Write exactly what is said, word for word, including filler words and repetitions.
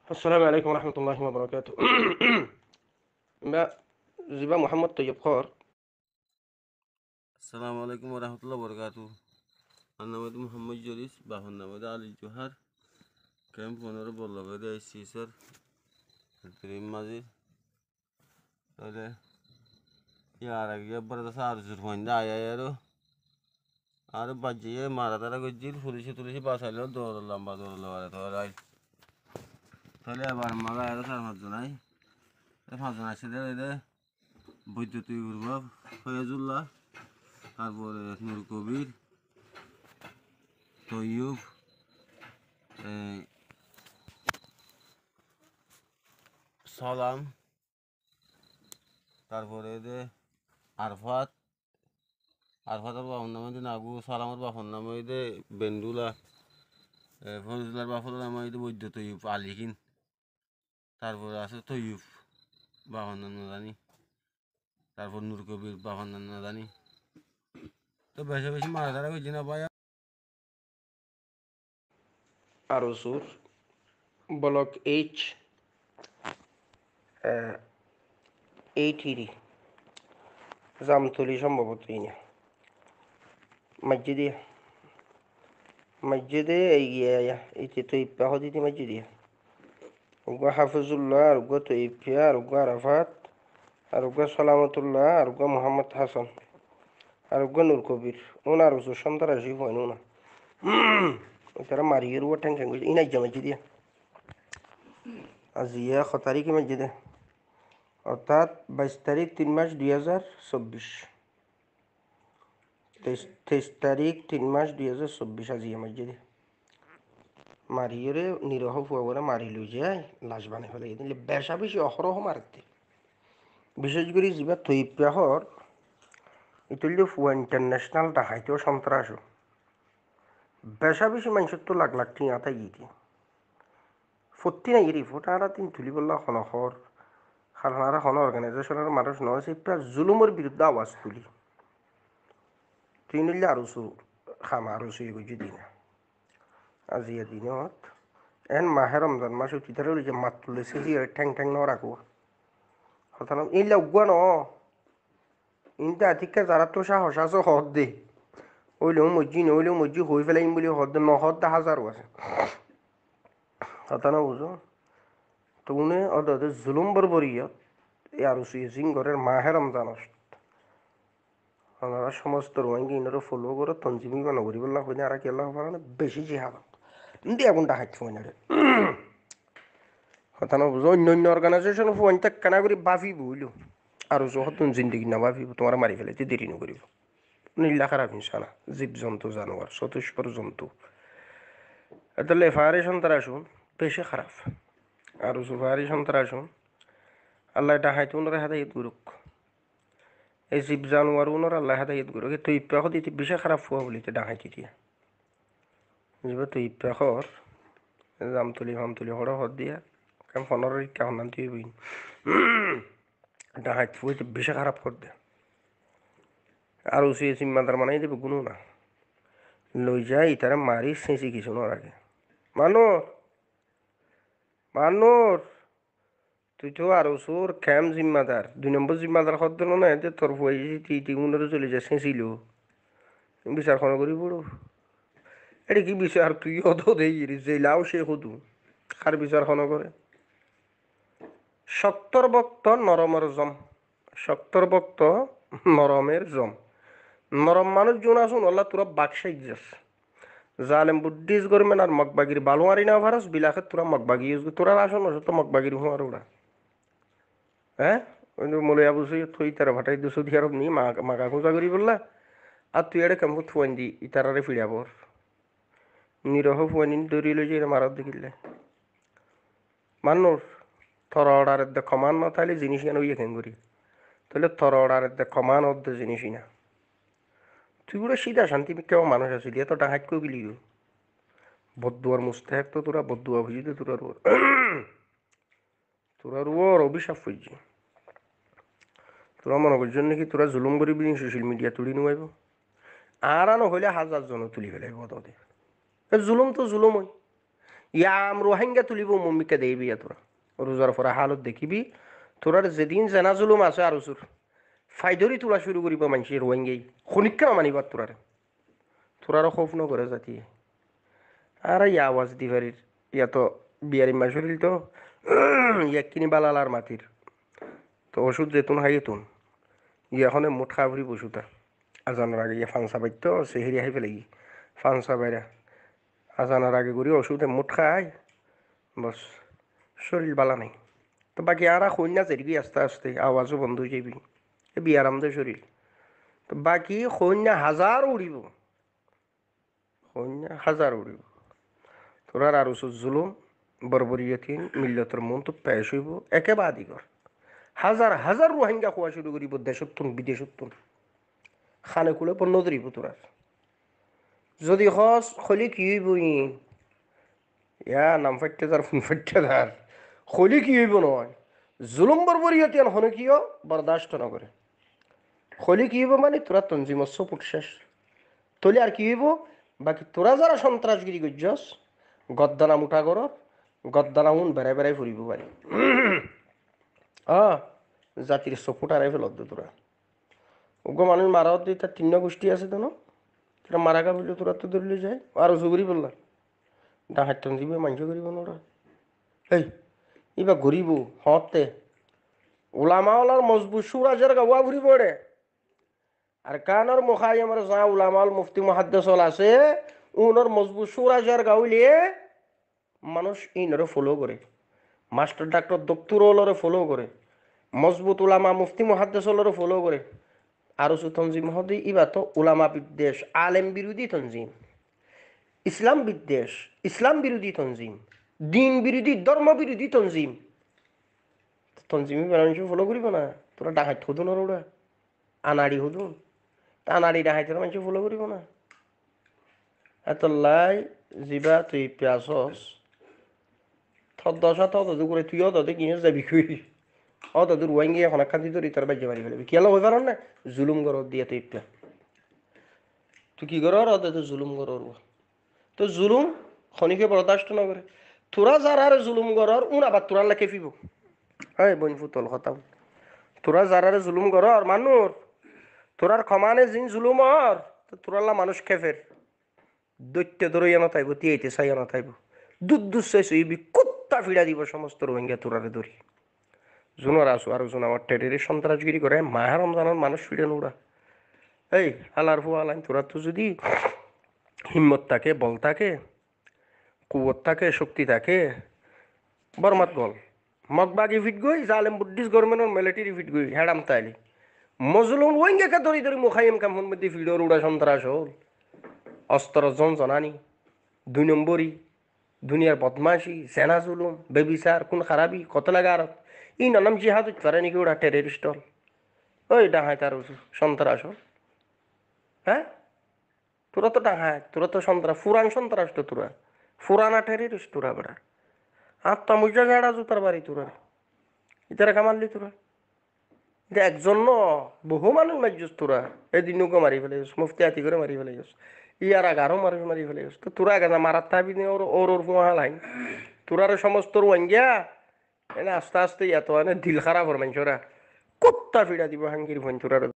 Assalamu alaikum warahmatullahi wabarakatuh. Ba, ziba Muhammad Tayyib Khor. Assalamu alaikum warahmatullahi wabarakatuh. Añár nam óilde Muhammad Jolis, bafor nam óilde Ali Johar. Kemp fonoro Bollabari aiccí sir. Firim mazir. Tóile yar age ebbar de sar sur foinda ai ai aro. Aro baijje mara dara goijjil, fulice tulice basailo, dour lamba dour lamba tóile ai. Tóile ebar maga aro sar fañs zon ai. E fañs zon aiccé de, de Boiddo Toibur baf, Foyazulla, tarfore Nur Kobir, Toiyub, e, Salam, tarfore de Arfat, Arfator bafor nam óilde Nagu, Salamor bafor nam óilde Bendula, e, Foyazullár bafor nam óilde Boiddo Toiyub Alikin. Tarfore asé Toiyub, bafor nam no zani. Tarfor Nur Kobir, bafor nam no zani. Tó beca beci mara dara goijjé na bái. Arusur, Block H, e, eight three, Zamtuli sombobot ina. Maijjé de, maijjé de, ei giya, ite Toibba hodi de maijjé de. Uggwá Hafizullah, ar uggwá Toibba, ar uggwá Arafat, ar uggwá Salamatullah, ar uggwá Muhammad Hasan, ar uggwá Nur Kobir. Una Arusur sontraci fuain una. Itara mariyóre uggwá theng theng goijjé. Ina aijja maijjé de. Aijja ho tarik maijjé de. Orthat bais tarik tin mac dui házar sobbic. Teis, teis tarik tin mac dui házar sobbic aijja maijjé de. Mariyóre niroho fuagore mari loi zai, lac banai félai. Ite beca beci ohoroho maredde. Bicec gori ziba Toibba hor, ite óilde fua international dahaito sontraci. Beca beci maincóttu lak lak tiañ táiye de. Fottí nai riport añára tin tulibolla hono hor. Haron añára hono organizationor manúc no así, ippa zulumor biruddé awaz tuli. Tin óile Arusur ham Arusur goijjé dina. Aijja dinot. En mahe Romzan mac, itara loi je mattulle sesi theng theng no rakó. Hotá no, illa uggwá no. Inde atikka zarattú sahos asé hoódde. Óileyo moijjí, noóileyo moijjí hoói felaiyum buli hoódde, nohoódde házaro asé. Hotá no buzó? Tó une ódde ódde zulum borboriyot, e Arusur zin gorer mahe Romzanot. Onora somosto Ruáingga inore follow goró, tonzim iba no goríbolla hoine, añára kiyólla hoibar mane beci jihad. Inde egun Dhakait fuain ore. Hotá no buzó, oinno oinno organization fuain te ekkena gorí bafibo óilo. Arusur hottún zindigi no bafibo, tuáñre mari felaite deri no goribo. Nilla haraf insana, zib zontu januar, sotuspor zontu. Etolla fare sontraci un beci haraf. Arusur fare sontraci un. Allah Dhakait unore hedayet goruk. E zib januar unore Allah hedayet goruk. E Toibba hoódde ite beci haraf fua buli ite Dhakait ite. Ziba Toibba hoór, Zamtuli Famtuli hoór hoódde ya. Ken fonoro ikka honnan tui boi. Dhakait fua ite beci haraf hoódde. Arusur zimmadar banai dibo gunu na. Loi zai itare mari sesi kisu no rake. Manur, Manur, tui to Arusur kemp zimmadar, dui nombor zimmadar hoddor no na, ede tor fuaye iti iti unore zoli zai sesilo. Bisar hone gori foro? Ede ki bisar tui hodo de iri, zelao se hodu. Har bisar hone gore? Coktor bokto noromor zom. Coktor bokto noromer zom. Norom manuj zun asun, Allah tura bakcai zas. Zalem Buddhist government ar Mog bagir balu ari no faros, bilakhe tura Mog bagi use gori, tura rason no to Mog bagir huar ura. Eh? Oi to Moloi Abu Soyod hoi tara fatai do Saudi Arab ni ma-, maga kuza gori bolla. Ar tui ere kempu tuan di itarare fira bor. Niroho fuain in dori loi jai marat dekile. Manur, tor order edde command no taile jinis iyan oiye kengori? Toile tor order edde command odde jinis ina. Tui gura sida santi mikka manus asili, eto Dhakait koi gili go? Bodduar mustahek to tura, boddua foijje de tura ruor. Tura ruor obhishap foijje. Tura mone goijjon niki tura zulum gori bili social media tuli nuaibo? Añára no hoile hazar zone tuli felaibo tode. E zulum to zulum oi. Yá am Ruáingga tulibóu, muúmikka deibí yá tura. Ruzar fore hálot dekíbi, turar zedin zená zulum asé ARSOr, faidóri tula cúru goríbou maincé Ruáinggaye. Honikka no manibóu turare. Turare hóuf no goré zatiye. Añára yá awaz di farir. Yá to biyarimma córil to, yá ekkíni bála lar matir. To ocúd zetún hái etún, yá ehón e mút há foribóu ocúd. Azanor age yá fansa baittó, seheri hái felaiyí. Fansa baira. Azanor age gorí ocúd e mút hái, bos, córil bála nái. To baki añára hoóinna zerigói aste aste, awazó bondó ói zaibói. E biyaram de córil. To baki hoóinna hazar uçibóu. Hoóinna hazar uçibóu. Turar ARSOr zulum, borboriyotin millotor muúntu pec óibou, eke baádi gor. Hazar hazar Ruáingga kuwa cúru goríbou decóttun, bidecóttun. Hane kule bondó no doribóu turar. Zodi hoós, hoilé ki óibou iín? Yá nam faittá zar, fun faittá zar. Hoilé ki óibou noó? Zulum borboriyot ián honókiyó bordac no goré. Hoilé ki óibou mani, turar tonzimor soport céc. Tóile ar ki óibou? Baki tura zara sontrasgiri goijjós, goddana muta goror, goddana un berai berai foribóu bari. Á, zatir soport arai felodde tura. Uggwá manúic mara ódde, tar tinnwá gucthí asé de no? Tura mara gá foille turattú dóri loi zai, ARSO gorí fella. Dhahaittan zibá maincé goríbou no ura. Ei, íba goríbou, hoóñtte. Ulama ólar mozbut cúra zerga uá foribóu ere. Arkanor mukaiyamor zaá ulama ól, mufti muhaddes ól asé, unor mozbut cúra zerga óile manúic inore foló goré. Mastor, daktor, doktor ólore foló goré. Mozbut ulama, mufti muhaddes ólore foló goré. ARSO tonzim hoóde íba to ulama biddec, alem birudí tonzim. Islam biddec, Islam birudí tonzim. Din birudí, dórmo birudí tonzim. Tonzim íba maincé foló goríbou na? Tura dhahait hodún ore ura. Anaçi hodún. Te anaçi dhahaitoré maincé foló goríbou na? Etollá zibá tui ippá asós, tor doca to ódode gure, tui ódode giyé zaibi goi. Ódode Ruáingga ehón ekkán di dóri tor baijja mari felaibi. Kiyólla hoi faron na? Zulum goror de tui ippá. Tui ki goror? Ódode zulum goror. To zulum honíkka bordac no goré. Tura zarare zulum goror, un abar turalla kefibóu. Hé boin futol hotá. Tura zarare zulum goror, manúr, turar komane zin zulum ór, to turalla manúic kefer. Dóitte dóroiya no táibou, tiyaite saiya no táibou. Dur dur sai soibi, kutta fiça dibou somosto Ruáingga turare dóri. Zunor ARSO ar zun amar terrorist sontrasgiri goré, mahe Romzanot manúic fiçe no ura. Ei, hálar fua hálain, turattú zodi himmot táke, bol táke, kuwot táke, cókti táke, Bormat gol. Mog bagi fit goi, zalem Buddhist government or military fit goi, heçam taile. Mozlum Rohingya ke dóri dóri mukayyam camp or modde fiçor ura sontras ól. Ostro zon zonani, dui nombori, duniyar bodmaci, zena zulum, bebisar, kun harabi, kotla garot. Ín anam jihad óit fare niki ura terrorist ól? Ói dhahait ar sontras ól. Há? Tura to dhahait, tura to sontras, furan sontras to tura. Furana terrorist tura bera. Atta mujja jara zutar bari tura. Itara ke marli tura. Ita ekzon no, bohú manúic maijjos tura. Edin uggwá mari felaiyos, mufti ati gore mari felaiyos. Iyar age aró manúic mari felaiyos. To tura age za marat tábi ne or, or, or fua halain. Turare somosto Rohingya, ene aste aste iyat ene dil harap or maincora. Kutta fiça dibo hangir fuain turare.